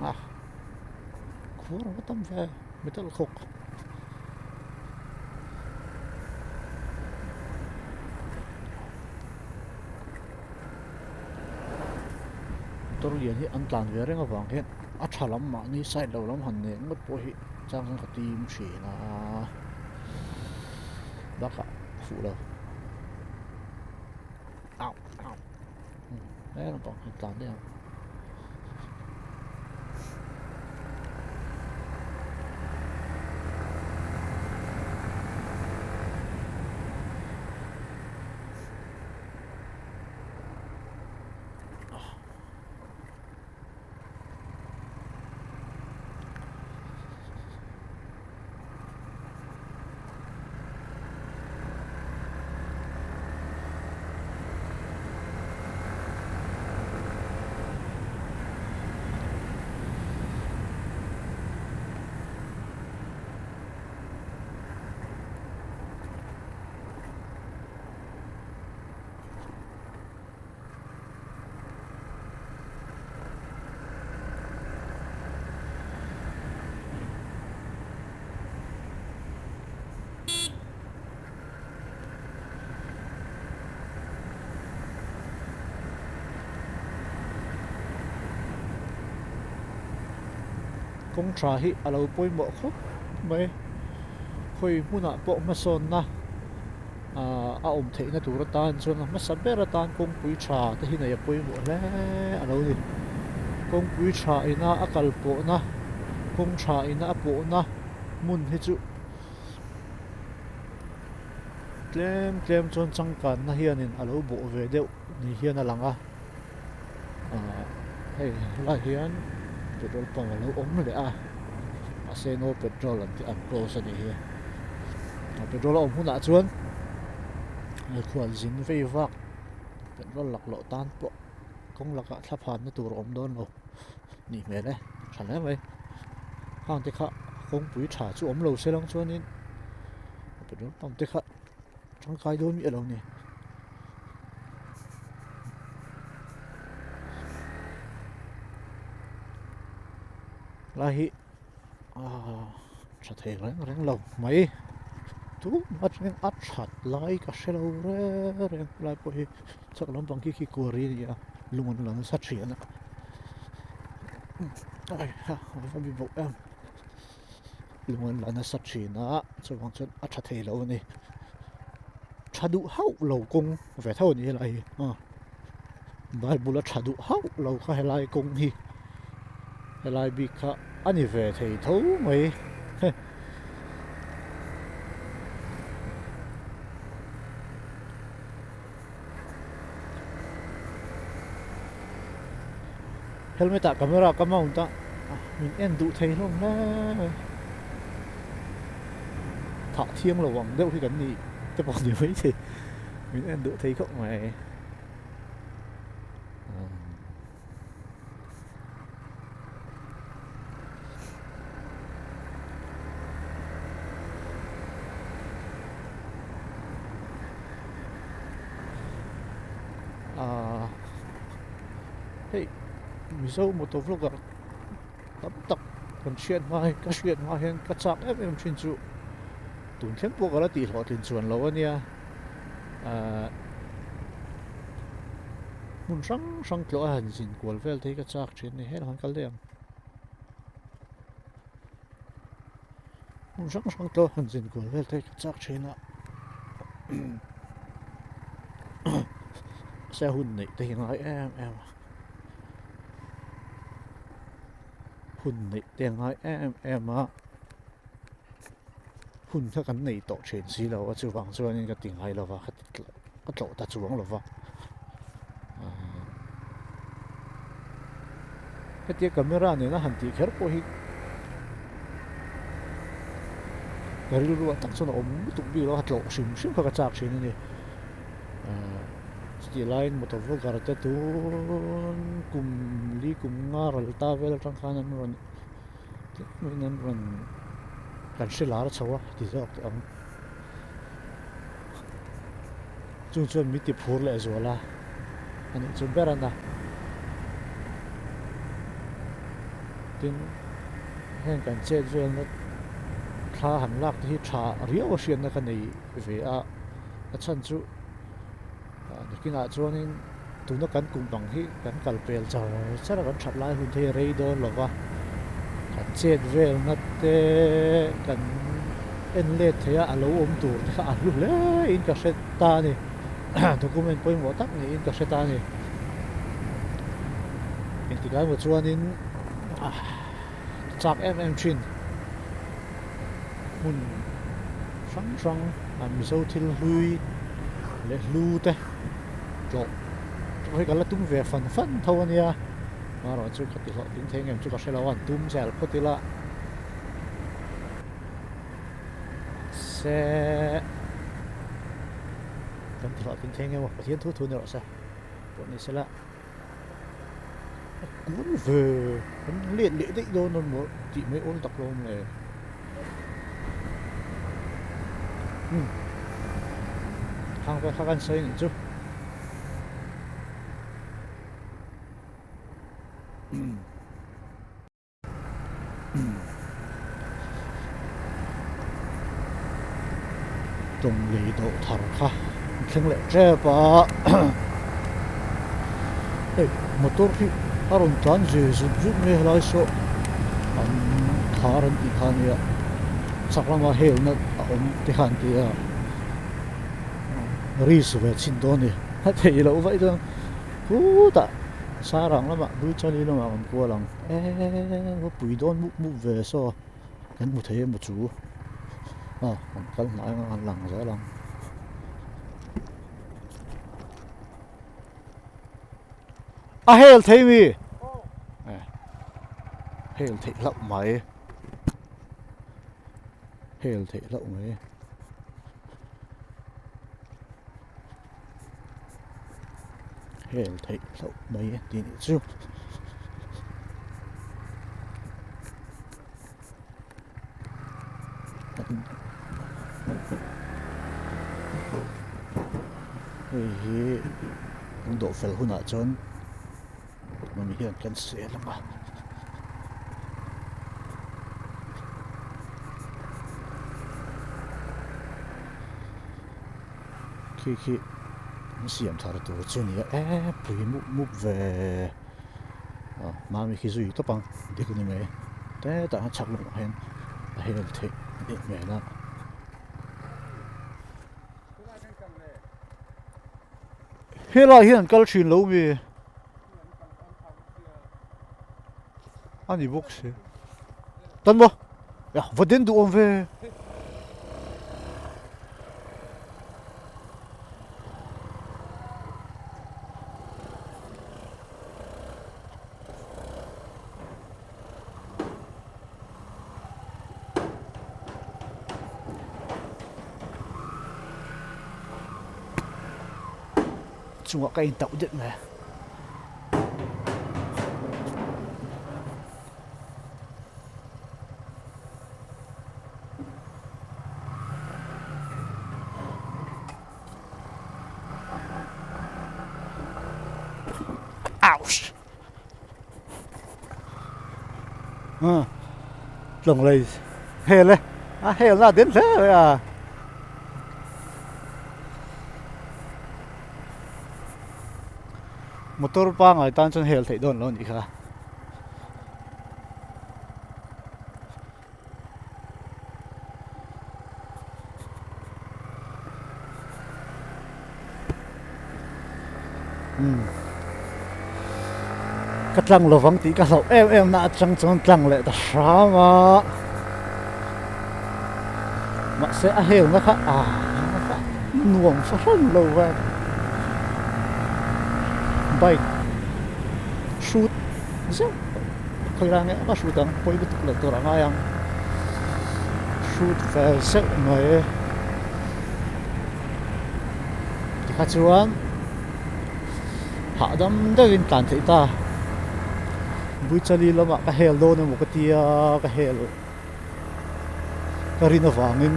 A khuar a va tam ve metal khawk. Motor lian hi an tlan ve reng avang hian a tha lam mahni side lo lam han nen ngawt pawh hi chang hian ka tim thin a bakah a fuh lo au au he lampang hi tlan daih ang. Kawng tha hi a lo pawimawh khawp mai khawi hmunah pawh hmasawnna ahh a awm theihna tur atan chuan a hmasa ber atan kawngpui tha te hi nei a pawimawh hle a lo ni kawngpui tha ina a kal pawhna kawng tha ina a pawhna hmun hi chu tlem tlem chuan changkanna hianin a lo bawh ve deuh ni hian a lang a ahh hei helaiah hian petrol pump a lo awm leh a mahse no petrol an tih an close a nih hi a petrol a awm hunah chuan mikhual zin vei vak petrol laklawh tan pawh kawng lakah thla phanna tur a awm dawn lo nih hmel e tha hle mai khang te kha kawngpui tha chu awm lo se lang chuanin petrol pump te kha tangkai dawn miah lo a ni. Lai hi aaa tha thei reng reng lo mai tunah chuan a that lai ka hre lo reng reng lai pawh hi chhak lampang khi khi quarry a ni a lung an la nasa thin a a va bi bawk em. Lung an la nasa thin a chuvang chuan a tha thei lo a ni tha duh hauh lo kawng ve tho a ni helai hi aw bible a tha duh hauh lo kha helai kawng hi helai bik kha a ni ve thei tho mai helmet ah camera ka mount a min en duh thei hlawm hle mai thah thiang lo ang deuh hi kan ni te pawh ni maithei min en duh thei khawp mai. Ahh hei Mizo motor vlogger tam tak kan hriat hma hi ka hriat hma hian ka chak em em thin chu tun thleng pawh ka la tih hlawhtlin chuan lo a nia ahh hmun hrang hrang tlawh a han zin kual vel te hi ka chak thin a ni helai han kal daih ang hmun hrang hrang tlawh a han zin kual vel te hi ka chak thin a se hun neih te hi a ngai em em a hun neih te a ngai em em a. Hun kha kan nei tawh thin si lo a chuvang chuanin ka ti ngai lo va ka ti tlawh ka tlawh ta chuang lo va hetia camera nena han tih kher pawh hi ka rilru ah tak chuan a awm lutuk bik lo a tlawh hrim hrim kha ka chak thin a ni chutih laiin motor vlogger te tun kum li kum nga ral ta vel atang khan an rawn Tlemin an rawn kan hre lar chho a ti zawk teh ang. Chung chuan min ti phur leh zual a, a nih chu ber a na. Tin, heng kan chet velna thla han lak te hi tha riau a hriatna ka nei ve a, a chhan chu nakinah chuanin tuna kan kum ang hi kan kal pel char char a, kan that lai hun te hi a rei dawn lo va, kan chet velna te kan en let thei a, a lo awm tur te kha a hlu hle in ka hre ta a ni. Document pawimawh tak niin ka hre ta a ni. Engtikah emaw chuanin chak em em thin hmun hrang hrang an Mizo thil hlui leh hlu te tlawh pawh hi ka la tum ve fan fan tho a nia. Amaherawhchu ka ti hlawhtling thei ngem chu ka hre lo a, an tum zel phawt ila. Se kan ti hlawhtling thei ngemaw Pathian thu thu ni rawh se pawh ni sela a kun ve kan let leh daih dawn a maw tih mai awl tak lo awm le umm khang vel kha kan sawi nih chu. Tawng lei dawh thar kha an thleng leh tep a hei motor hi a rawn tlan ve zut zut mai a helai saw an thar an tih kha ania chak lama helna a awm te kha an ti a risk ve chhin dawn a ni a theih loh vaih chuan khutah sarang lamah buichali lamah kan kual ang. Eee va pui dawn mup mup ve saw kan hmu thei emaw chu aw kan kal hnai anga kan lang zel ang. A hel thei mi? Hel theih hlauh mai hel theih hlauh mai. Hel theih hlauh mai a tih nih chu. Hei hi an dawh fel hunah chuan mami hian kan sel ang a. Khi khi an siam thar tur chu a ni a e pui mup mup ve aw mami khi zui tawp ang dik a ni mai hetah hian chhak lamah hian a hel theih a nih hmel a. Helai hian an kal thin lo mi a ni bawk si tan maw va den duh awm ve. Chungah ka intauh deuh mai a. Ouch! Tlawng lei hel e a hel na den hle mai a. Motor pangai tan chuan hel theih dawn lo a nih kha. Ka tlang lovang tih ka hlauh em em na atang chuan tlang leh ta hram a mahse a helna kha ah nuam fahran lo va bike hrut zeuh Khawilai nge a hrut ang pawi lutuk loh tur a ngai ang hrut ve zeuh mai tikha chuan hahdam deuhin tlan theih ta Buichali lamah ka hel dawn emaw ka tia ka hel ka rin avangin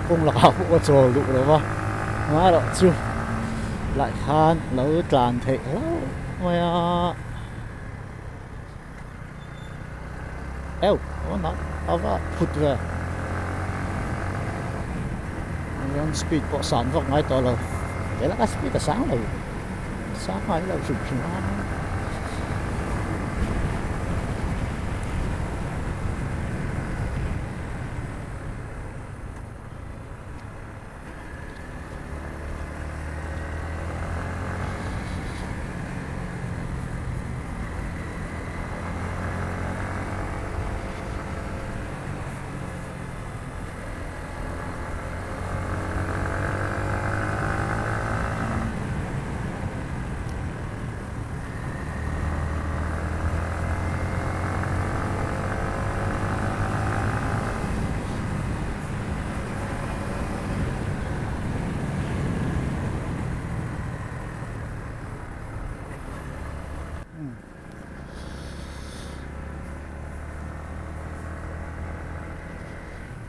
kawng lakah pawh ka chawl duh lo va amaherawhchu lah khan lo tlan theih hlauh mai a. Eu aw a va phut ve chuan speed pawh san vak ngai tawh lo helai a speed a sang lo sang ngai lo hrim hrim a.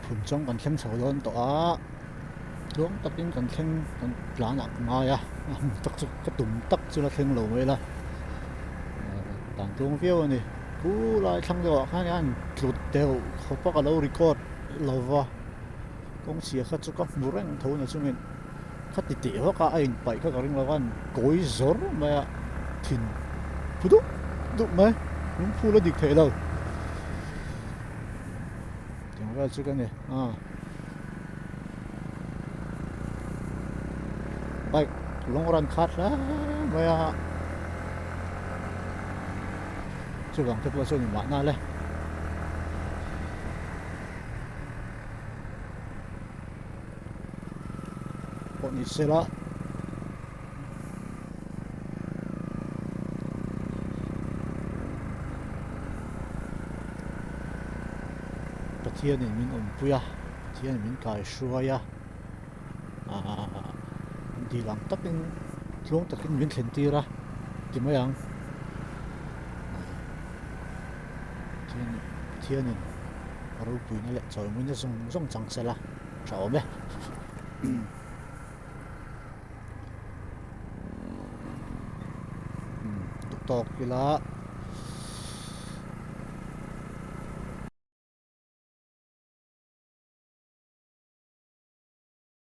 Phun chawng kan thleng chho dawn tawh a tluang takin kan thleng kan tlan ah ka ngai a a hmun tak chu ka tum tak chu la thleng lo mai la tan tluang viau a ni khulai thlang deuh ah khan hian tlut deuh khawp a ka lo record lo va kawng chhia kha chu ka hmu reng tho na chungin kha ti teh vak a a inpaih kha ka ring lo a kawi zawr mai a thin phu dup dup mai lungphul a dik theih lo tiang vel chu ka ni a bike long run khat hle mai a chuvang te pawh chu a ni mahna le. Pawh ni sela Pathianin min awmpui a Pathianin min kaihruai a ahh dil ang takin tluang takin min thlen tir a ti mai ang Pathianin a ropuina leh chawimuina zawng zawng chang sela tha awm e. Duh tawk ila.